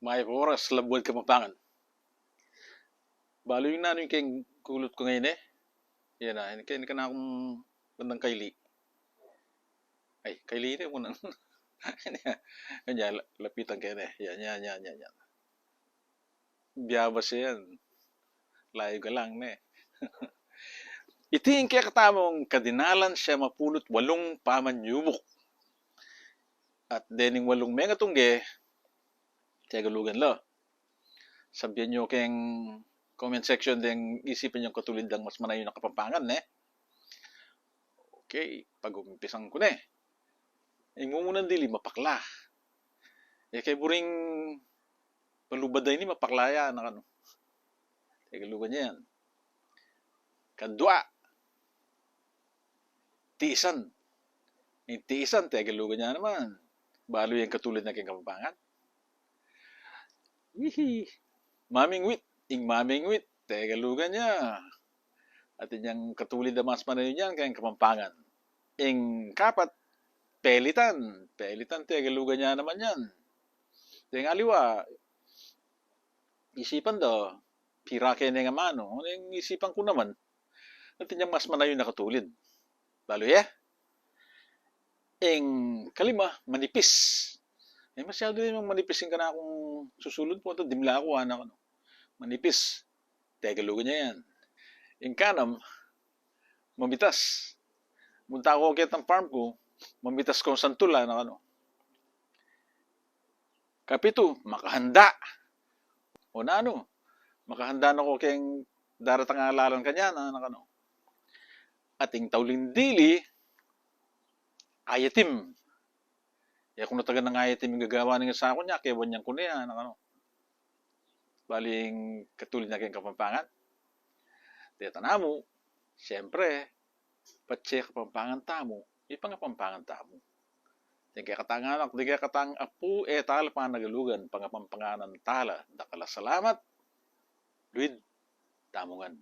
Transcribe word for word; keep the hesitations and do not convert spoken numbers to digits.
Mayap a oras, Labuad Kapampangan. Balu ing nanu ing keng kulut ku ngeni, e? Yan na, ini keng kanakung bandang kaili. Ay, kaili ne, kunang. Yan, yan, la-, lapitan ke ne. Yan, yan, yan, yan, yan. Biyabas yan. Layu galang ne. Iti ing kekatamung kadinalan siyam a pulu't walung pamanyubuk. At dening walung mengatungge, Tegalugan la. Sabian yu keng comment section deng isipan yung katulid dang mas manayun a Kapampangan, ne? Okay, pag-umpisan ku ne. Ing mumunan dili, mapakla. E ke buring palubad a ini, mapakla ya, anak, anu. Tegalugan ya yan. Kadua, tiisan. Ing tiisan, Tegalugan ya naman. Balu yang katulid na keng Kapampangan. Wihi. Mamingwit. Ing mamingwit, Tegalugan ya. At inyang katulid a mas manayun yan keng Kapampangan. Ing kapat, pelitan. Pelitan, Tegalugan ya naman yan. Deng aliwa, isipan da, pira ke neng amanu, neng isipan ku naman. At inyang mas manayun a katulid. Balu ye? Ing kalima, manipis. E masyadu namang manipis ing kanakung susulud, pota dimla ku, anak, anu. Manipis. Tegalugan ya yan. Ing kanam, mamitas. Munta ku ketang farm ku, mamitas kung santul, anak, anu. Kapitu, makahanda. O nanu, makahanda na ku keng daratang a lalan kanyan, anak, anu. At ing tauling dili, ayatim. Ya kung natagan nang ayatim ing gagawan ning asawa nya, kewan yang ku ne, anak, anu. Balu ing katulid na keng Kapampangan. Deta namu, siyempre, patse Kapampangan tamu, ipangapampangan tamu. Deng kekatang anak, deng kekatang apu, e tala panagalugan, pangapampanganan tala. Dakal a salamat. Luid tamu ngan.